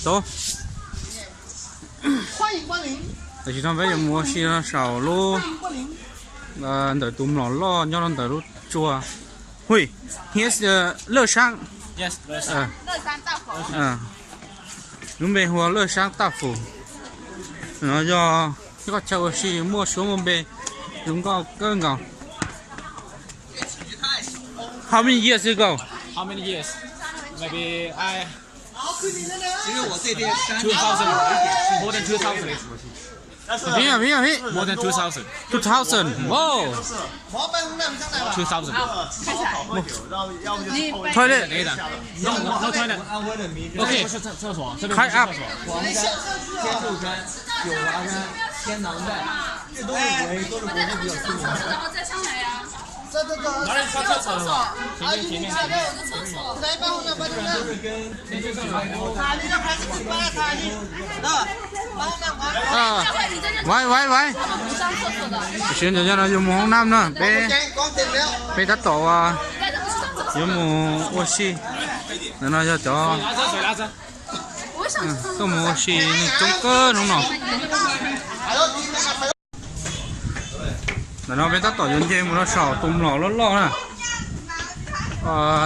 Tau. Tam sim no peb yuav mus ua si rau saum lub, ntawm tus mlom loj nyob rau ntawm lub tsua. Hui, here's the Laj Sab. Lub npe hu ua Laj Sab Taj Fum. No yog ib qhov chaw ua si muaj suab muaj npe, zoo nkauj kawg nkaus. How many years ago? How many years? Maybe I two thousand. More than two thousand. More than two thousand. Two thousand. Wow. Two thousand. Toilet. No, no, no toilet. OK. High up. 喂喂喂，tam sim no yuav mus hoob nab na, peb, peb tab tom yuav mus ua si. Ntawm no yog cov tuaj mus ua si neeg coob kawg hnub no. Ntawm no peb tab tom yuav nce mus rau saum tus mlom loj loj na.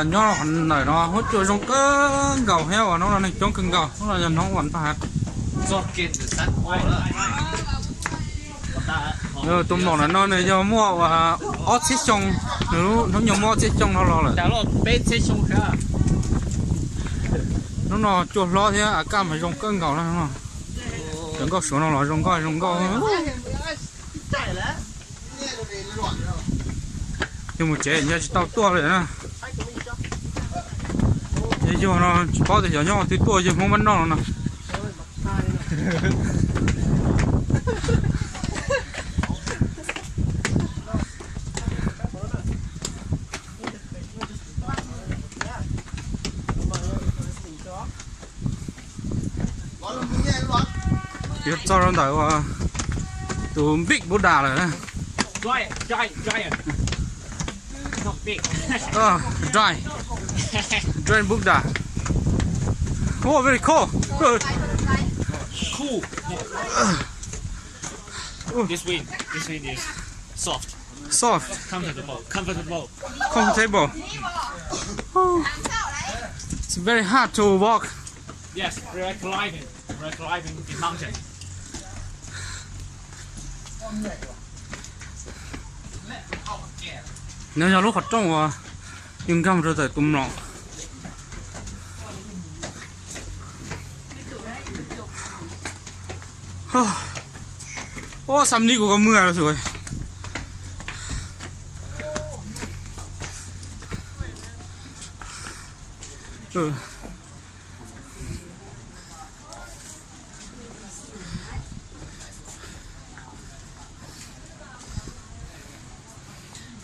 Nyob ntawm no huab cua zoo kawg nkaus thiab uas hnub no neeg coob kawg nkaus, hnub no yog hnub uas npaj hav. Tus mlom ntawm no nws yog muaj uas ob txhiab xyoo, nws hnub nyoog muaj ob txhiab xyoo no los lawm. Hnub no cua hlob thiab a kaj mas zoo kawg nkaus na. Cov nkauj suav no los zoo nkauj zoo nkauj. Yog mus tsev nyob tsis tau tuaj li na. Yog no tsis paub tias xyov nyob twg tuaj, yog Hmoob mab noj no. Yuav txog rau ntawm tus Big Buddha lawm na. Giant, giant, giant. Not big. Giant, giant Buddha. Oh, very cold. Cool. This wind, this wind is soft. Soft. Comfortable, comfortable. Comfortable. It's very hard to walk. Yes, we are climbing. We are climbing the mountain. Nov yog lub qhov rooj uas yus nkag mus rau ntawm tus mlom. Ua xam li kuv ko mưa rồi.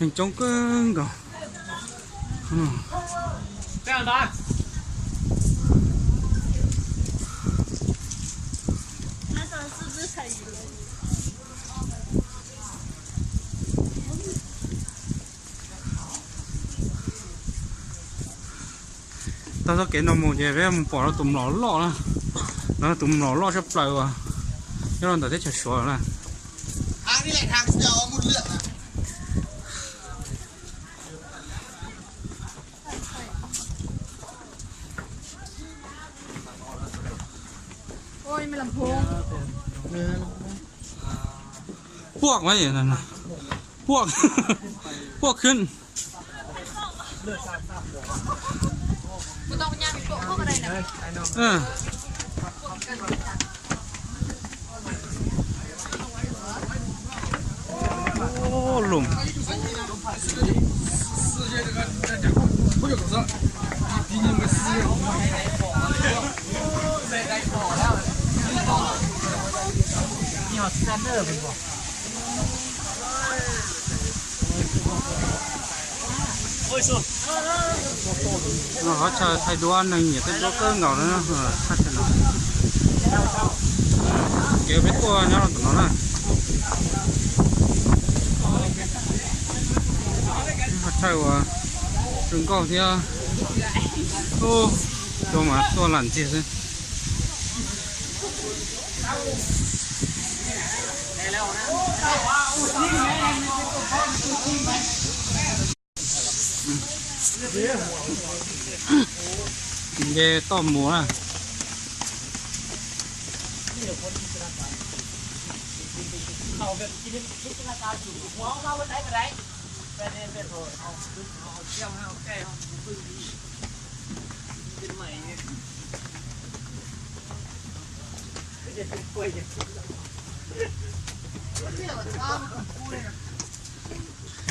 Neeg coob kawg nkaus. Tau txoj kev no mus ces peb mus pom rau tus mlom loj na. No tus mlom loj tshaj plaws uas nyob rau ntawm teb chaws Suav na. Puaj, puaj, puaj khwb. Lum. No qhov chaw thaij duab, neeg nyiam thaij duab kawg nkaus na, thaj chaw no. Kev peb tuaj nyob rau ntawm no na. Qhov chaw uas zoo nkauj thiab. Ub, cua mas tuaj lam ntxiag xwb. Nce toj mus na.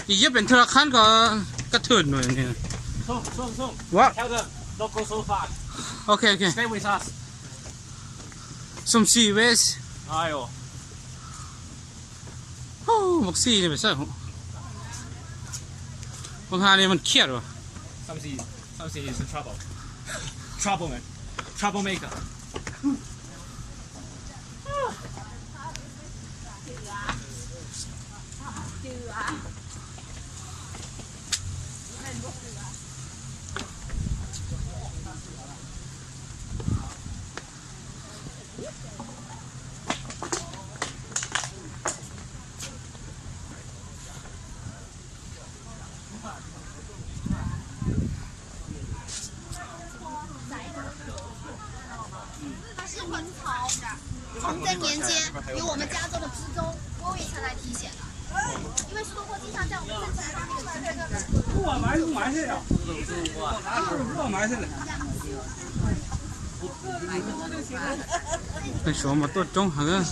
Ib yam pem thwj los qhab ko, koj thwj nws. Xum, xum, xum. What? Tell them, don't go so far. Okay, okay. Stay with us. Xum xim ves. Ayo. Mos xij li pes xaj. Ua ha li mas khiaj os. Xum xim, xum xim is trouble. Trouble man. Trouble maker.从这年间，由我们加州的知州郭玉成来提选的，因为是通过地上这样我们正常发那个知州的。Suav mas tuaj coob heev.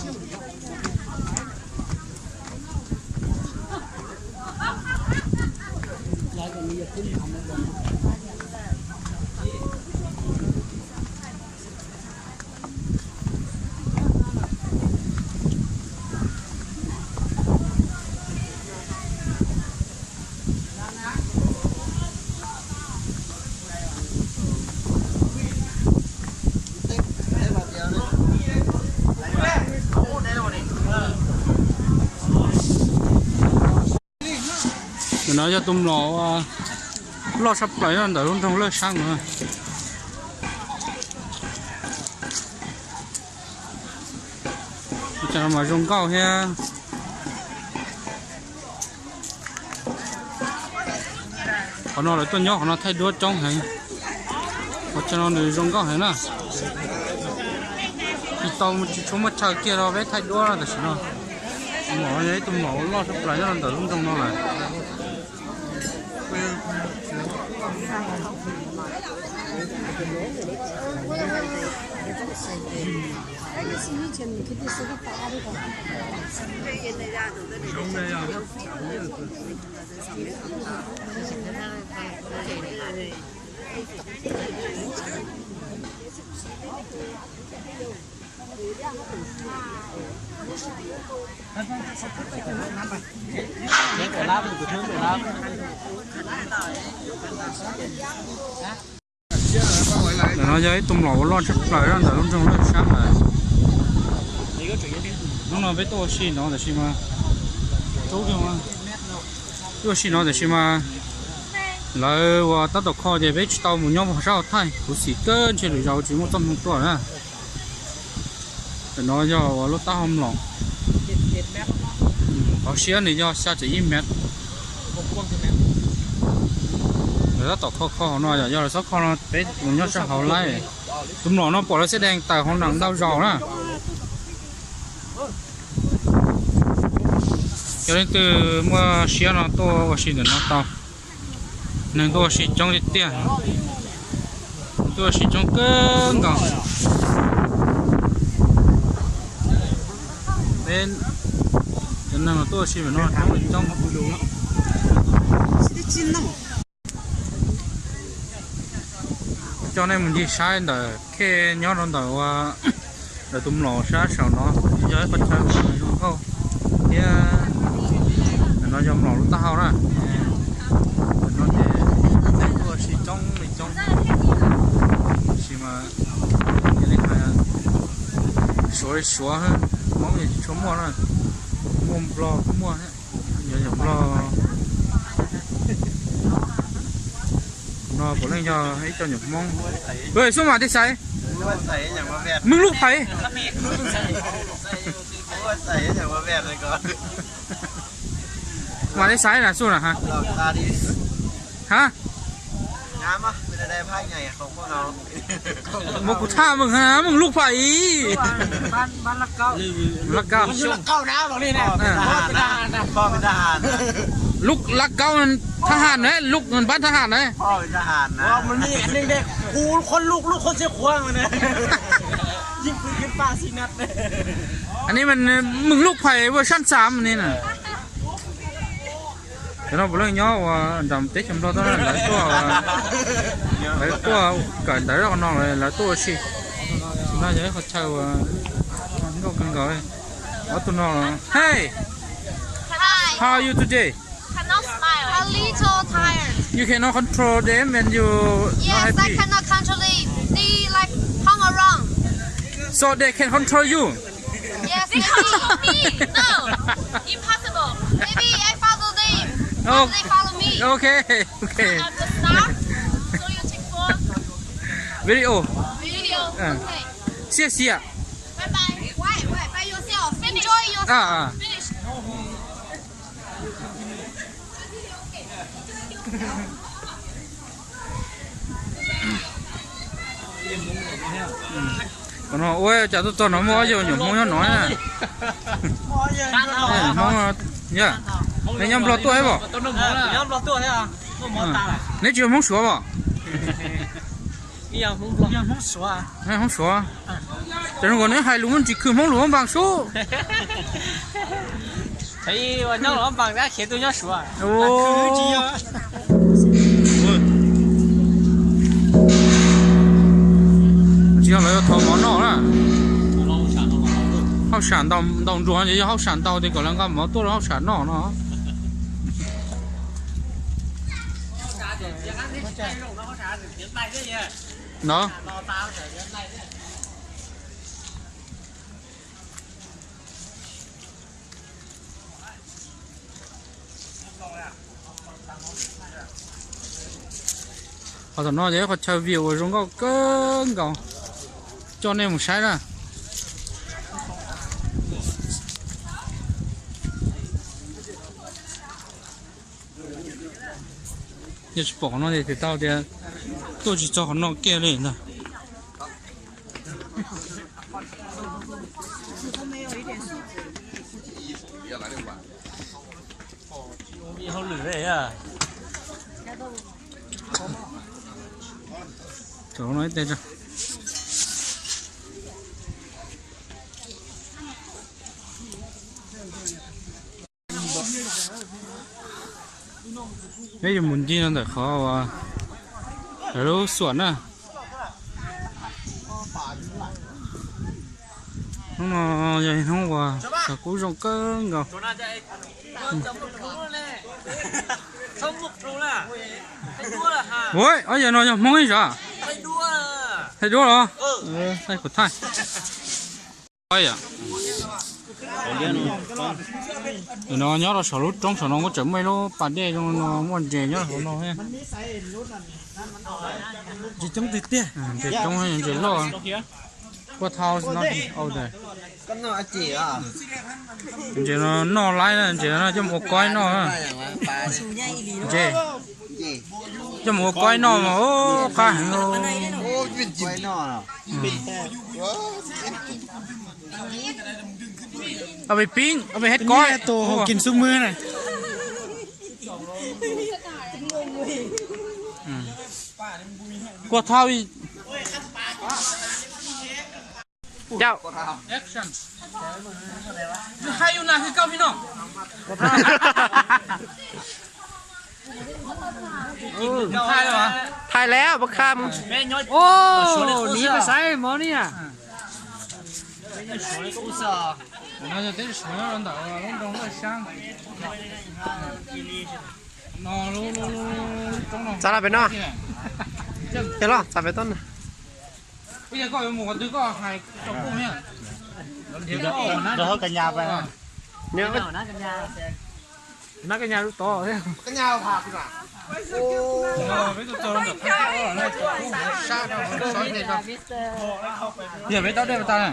Ntawm no yog tus mlom loj tshaj plaws nyob ntawm lub nroog Lawj Sab no. Cov no mas zoo nkauj thiab. Qhov no lawv tuaj nyob qhov no thaij duab coob heev. Qhov chaw no nws zoo nkauj heev na. Tsis tau, tsis tshua muaj chaw kiag rau peb thaij duab tam sim no. Mlom no yog ib tug mlom loj tshaj plaws nyob rau ntawm lub nroog no lawm. Ntawm no yog ib tug mlom uas loj tshaj plaws ntawm lub nroog Lawj Sab lawm. Hnub no peb tuaj ua si no tam sim mas, tuaj ua si no tam sim mas lawv ua tab tom kho ces peb tsis tau mus nyob sab hauv thaij, khuv xim kawg ntshe lwm zaus tsis muaj txoj hmoo tuaj na. Ntawm no yog ua lub taub hau mlom. Qhov siab nws yog xya caum ib mev. Lawv tab tom kho kho hauv no yom, yog lawv txhob kho no peb mus nyob sab hauv laib. Tus mlom no pom lawv xeb dees tawm hauv no ntau zaus na. Yog leej twg muaj siab no tuaj ua si ntawm no tau. Neeg tuaj ua si coob tiag tiag. Tuaj ua si coob kawg nkaus. Peb cov neeg tuaj ua si ntawm no coob li coob. Coj nej mus ncig saib ntawm khej nyob rau ntawm ua ntawm tus mlom sab saum no, yog ib qhov chaw zoo nkauj thiab. Ntawm no yog mlom lub taub hau na. Ntawm no ces tuaj ua si coob li coob, tab sis mas suav li suav, Hmoob tsis tshua muaj na, muaj Nplog muaj, yog yog Nplog no puav leej yog ib co nyuam Hmoob. Xub mas tej xaiv. Mws luj phais. Mas li xaiv na xu na ha. Ha. Muab kuv tham mws ha, mws luj phais. Laj Kaub. Lub Laj Kaub thab ham na, lub npab thab ham na. Anij mas mws luj phais ua sab xav ni na. Cov no puav leej nyob ua nram teb chaws Nplog tuaj na, lawv tuaj, lawv tuaj kawm ntawv zoj no lawv tuaj ua si. No yog ib qhov chaw uas nkauj kawg nkaus. Ob tug no, hey, how are you today? Cannot smile. A little tired. You cannot control them and you not Yes, I happy. Cannot control them. They like hung around. So they can control you. Yes, they maybe. Follow me. No, impossible. Maybe I follow them. Oh. They follow me. Okay, okay. I'm the star. So you take photo. Video. Video. Uh. Okay. 谢谢. Bye bye. Why? Why? By yourself. Finish. Enjoy yourself. Ah, ah. Finish. Qhov no ua cas tuaj txog no muaj ob yawg nyuam Hmoob nyob no na. Hmoob, yog nej nyob Nplog tuaj thiab pom? Neb tsis yog Hmoob Suav pom? Hmoob Suav. Ces zoo nkaus neb hais lus muaj ntsis khwv Hmoob lus Hmoob Npaas sub. Tsis yog lawv yuav thov mov noj na. Hauj sam ntaus nruas ces yog hauj sam ntaus ces kom lawv nqa mov tuaj rau hauj sam noj no. No. Qhov tom no yog ib qhov chaw view uas zoo nkauj kawg nkaus. Coj nej mus saib na. Yog tsis pom qhov no ces tau tias tuaj tsis txog qhov no kiag li ntag. Peb yuav mus ncig no ntawm qhov uas lawv lub xuam na. Hnub no yog hnub uas tshav kub zoo kawg nkaus. Ua, ob yawg no yog Hmoob ib zam? Thaij duab los? Thaij kuv thaij. No nyob rau saum lub roob saum no kuj tseem muaj ib lub pas dej zoo no muaj ntses nyob hauv no. Ntses coob tiag tiag, ntses coob ntses loj. What house no? Ntses no noj laib na, ntses no coj mus ua koib noj. Ntses coj mus ua koib noj mas qab heev. Ob peb pib, ob peb het koib tus hau kis xub mwb na. Kua thau. Cau. Hais yus na koj phi no. Thaij lawm pab kham. Os, niv pab xaiv mov ni a. Txav los pem no. Yog los txav pem toj na. Nab kab nyas lub tod thiab. Yog peb tau dej tas na.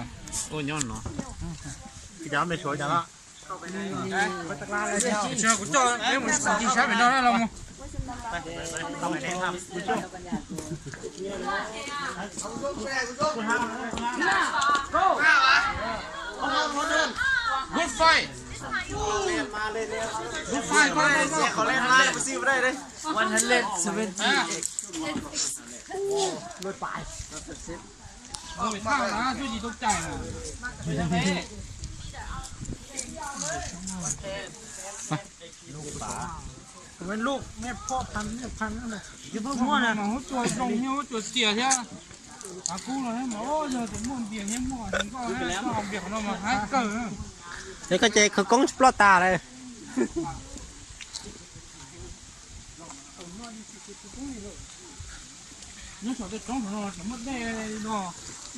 Kuv coj peb mus ncig sab pem no na los mus. Good fight. Good fight. One hundred seventy. Ua luj, nej phob phan nej phan na. Muaj na, hub cua zoo thiab hub cua txias thiab. Av kub no mas yog tias muaj npias thiab muaj nkoj, koj npias qhov no mas haib kawg. Es koj ces khawv koob tsis ploj tas lawm. Nyob saum tej roob no muaj dej no,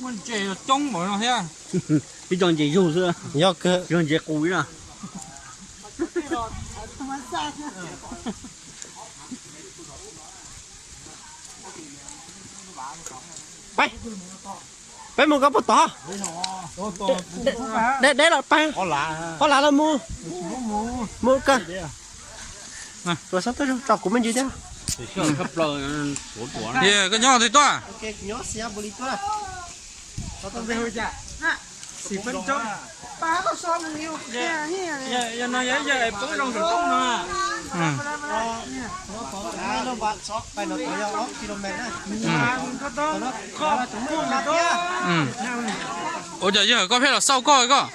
muaj ntses coob npaum no thiab. Ib co ntses zug xwb. Yog kawg. Zog ntses qus ib no. Peb, peb mus koj puas tod? Deb deb los peb, ob lav los mus. Mus kawg. Tuas xov tooj tso kuv me ntsis thiab. Koj nyob twg tuaj? Ua cas yawg koj pheej los xauj koj koj?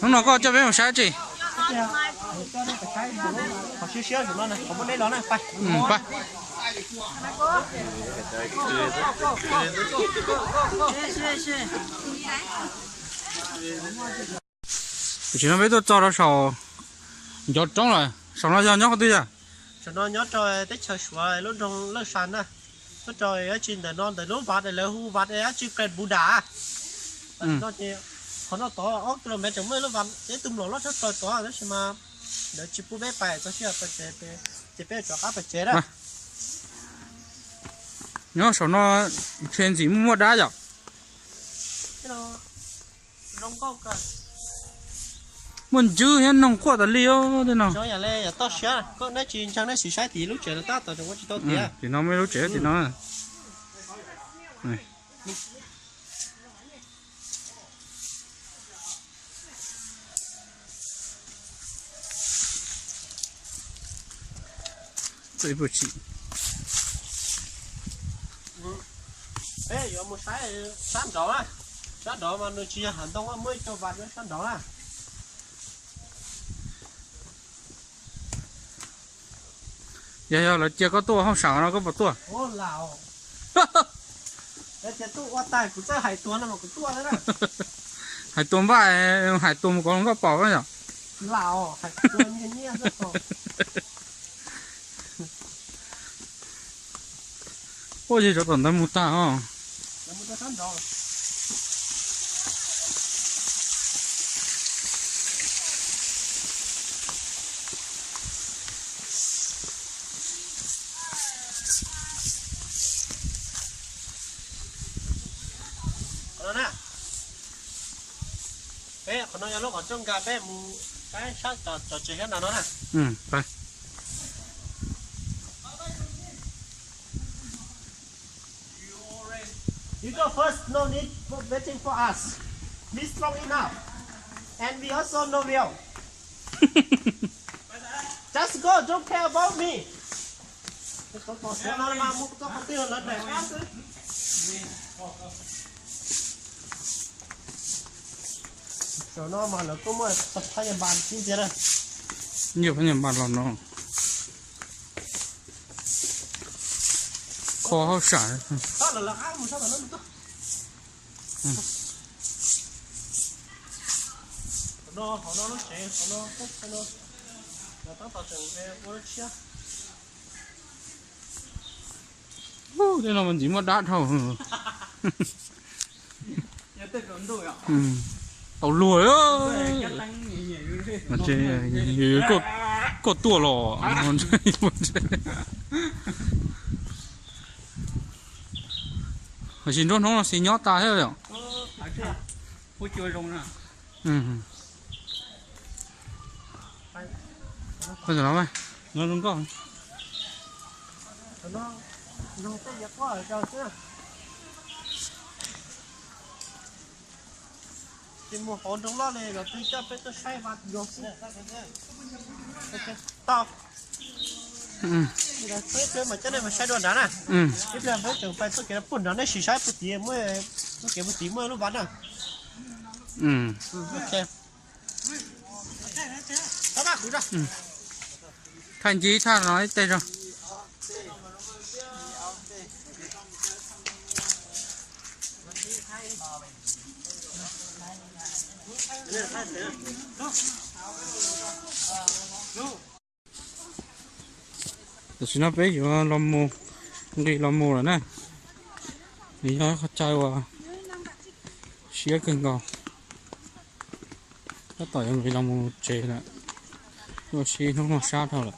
Hnub no koj coj peb mus saib tsi? Tam sim no peb tuaj txog rau saum ncov roob lawm. Saum no yog nyob qhov twg yog? Saum no nyob rau teb chaws Suav lub nroog Lawj Sa na. Nyob rau dab tsi ntawm no ntawm lub vaj lawv hu vaj dab tsi Great Buddha. Tam sim no ces qhov no tod ob kilomev tseem muaj lub vaj, ib tug mlom loj tshaj plaws tod tab sis mas lawv tsis pub peb pais txog sij hawm pais tsev, ces peb rov qab pais tsev na. Nyob saum no ntshe ntxim muaj dab yom. Muaj ntswb thiab noog quaj tas li os tej no. Tim no muaj ib lub tsev tim no. Peb yuav mus saib sab nraud na. Sab nraud mas nws tsis yog hav ntoo, muaj ib co vaj nyob sab nraud na. Yog yog lawv cia koj tuaj ua hauj sam no koj puas tuaj? Hais tua npaj, hais tua mus kom nkauj pom yom. Ua yog cov tom ntawd mus tag os. Peb qhov no yog lub qhov rooj nkag peb mus saib sab tom tsev sab nraud no na. You go first, no need for waiting for us. This long enough. And we also know well. Just go, don't care about me. Saum no mas lawv kuj muaj phab nyaj npas tib tiag na. Nyuag phab nyaj npas los no. Kho hauj sam. Ub, tej no mas ntxim muaj dab dhau. Tau luag. Koj tuaj los. Tab sis nruab hnub no xis nyob tas thiab yom. Zoo nkauj. Ces mus hauv nroog loj li los twb coj peb tuaj saib vaj nroog xwb. Tau. Peb mas coj nej mus saib dua nrad na. Ib pliag peb tseem pais txoj kev puag nrad, nej sim saib puag tid, txoj kev puag tid muaj lub vaj na. Thaij ncig thaj no ib teg tso. Tam sim no peb yuav los mus, nqis los mus lawm na. Nws yog qhov chaw uas siab kawg nkaus. Tab tom yuav nqis los mus tsev lawm, ua si hnub no sab dhau lawm.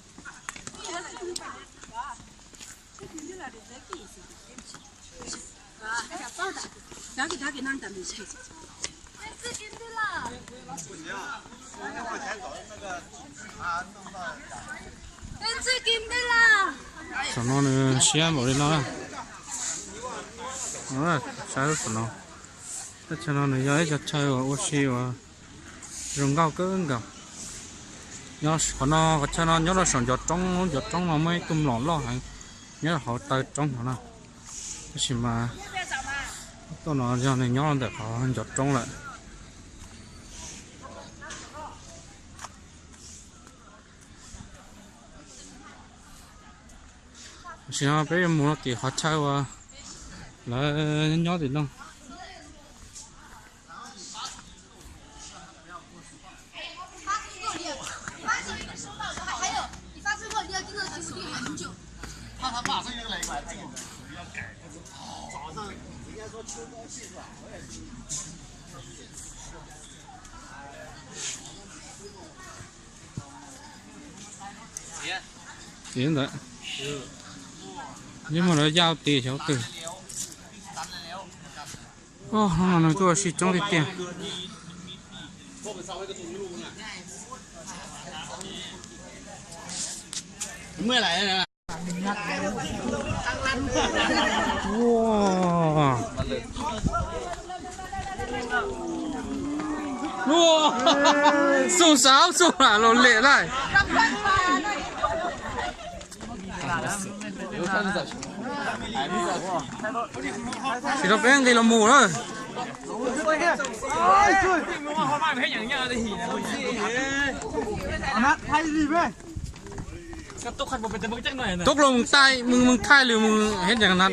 Saum no nws siab npaum li no. Saib saum no, teb chaws no nws yog ib co chaw uas ua si uas zoo nkauj kawg nkaus. Nyob qhov no, qhov chaw no nyob rau saum ncov roob, lub ncov roob no muaj ib tug mlom loj heev nyob hauv taw roob no na. Tab sis mas tuaj no yog nws nyob ntawm qhov ncov roob lawm. Tam sim no peb yuav mus rau tim qhov chaw uas lawv nyob tim no. Ntawd, yeej muaj lawv yaj tis xyov twg. Hnub no nws tuaj ua si coob tiag tiag. Xoo xaav xoo lam los lem laij. Tsis tau peb nqis los mus na. Tub los mus tai, mus, mus thaij lwm mus hib nyees na.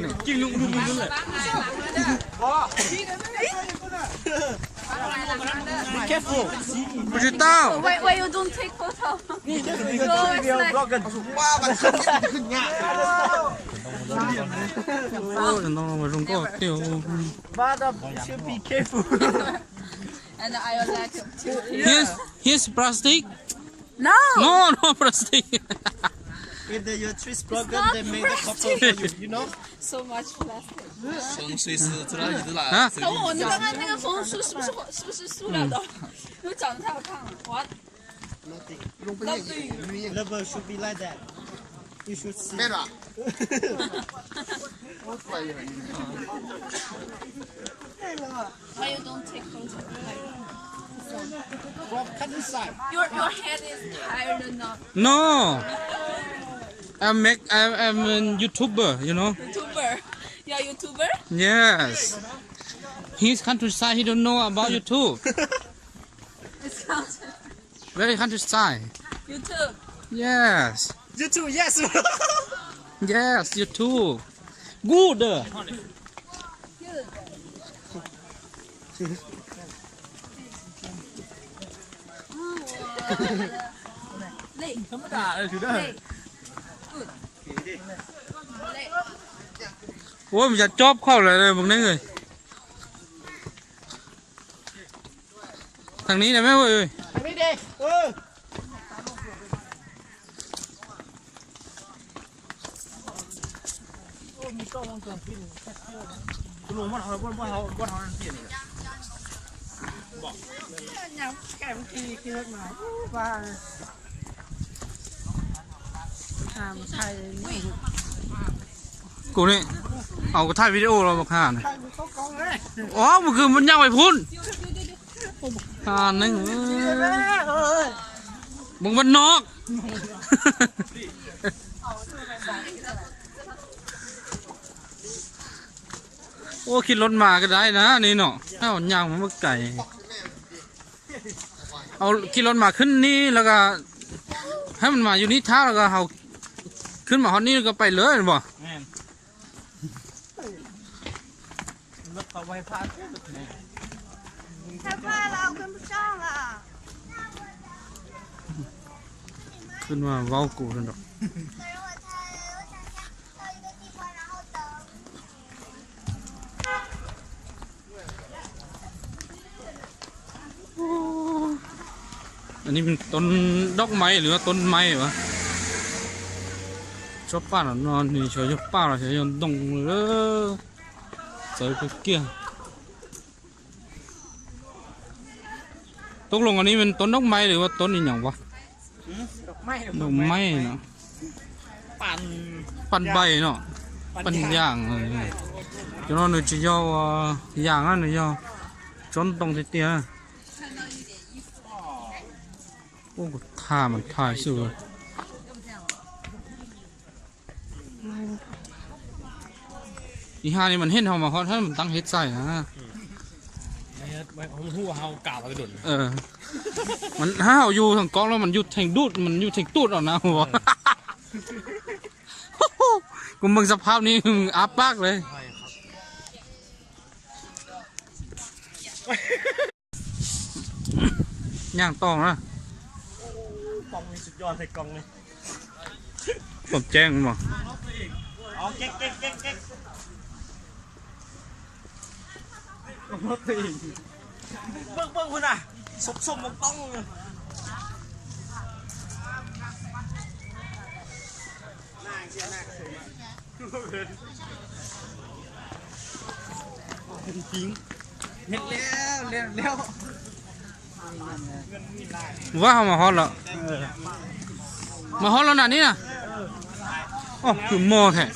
Tsis tau. Why, why you don't take photo? Zoo nkauj tiag. Madam, you should be careful. And I would like to. Here's, here's plastic. No. No, no plastic. If the, your tree is broken, they make a couple for you, you know? So much plastic. 从瑞士出来一直来。啊？哦，我那刚刚那个红树是不是，是不是塑料的？因为长得太好看了，我要 Level should be like that. You should see. Why you don't take photo? From countryside. Your, your head is higher than us. No. I make, I, I'm a YouTuber, you know. YouTuber. You're a YouTuber? Yes. His countryside, he don't know about YouTube. It's countryside. Very countryside. YouTube. Yes. YouTube, yes. Yes, YouTube. Good. Good. Ua, yog cob khau lawm mus neeg. Thaj ni na me. Kuv ne, au kuv thaij video los mas kha ne. Os, mus kws mus nyaj vais phun. Neeg, mus vaj nok. Ua khi lov mas kawg dai na ni no, nyaj mus muaj kais. Au khi lov mas khwb ni los, hab mas yus nib thab los, khwb mas hov nib ko pais lawm pom. Khwb mas vau kuv. Anv ni toob doj maiv lwm toob maiv as. Tsob paj no nws xyov yog paj los xyov yog ntoo, txawv kawg kiag. Tub loo, anv ni toob doj maiv lwm toob ni nyom as? Doj maiv no. Paj npaim no. Paj yaam. Cov no nws tsis yog yaam na, nws yog tsob ntoo tiag tiag. Ub, kuv tham mas tham xwb. Ib hab ni mas hej ho mas ho hab mas taab hev txaij na. Hab haus yug theem koob los mas yug theem dub, mas yug theem tub os na. Kuv mog xab phab ni av pab le. Nyaaj tau na. Tom ceeb mas. Vaj ho mas hov lawm. Mas hov los na ni na. Kws mog them.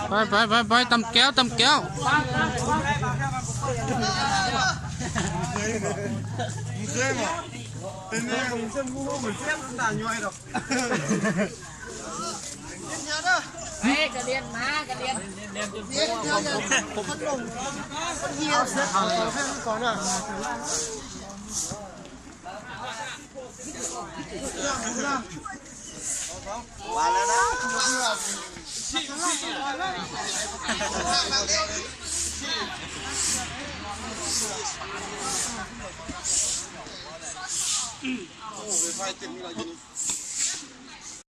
Pab, pab, pab, tam kev, tam kev.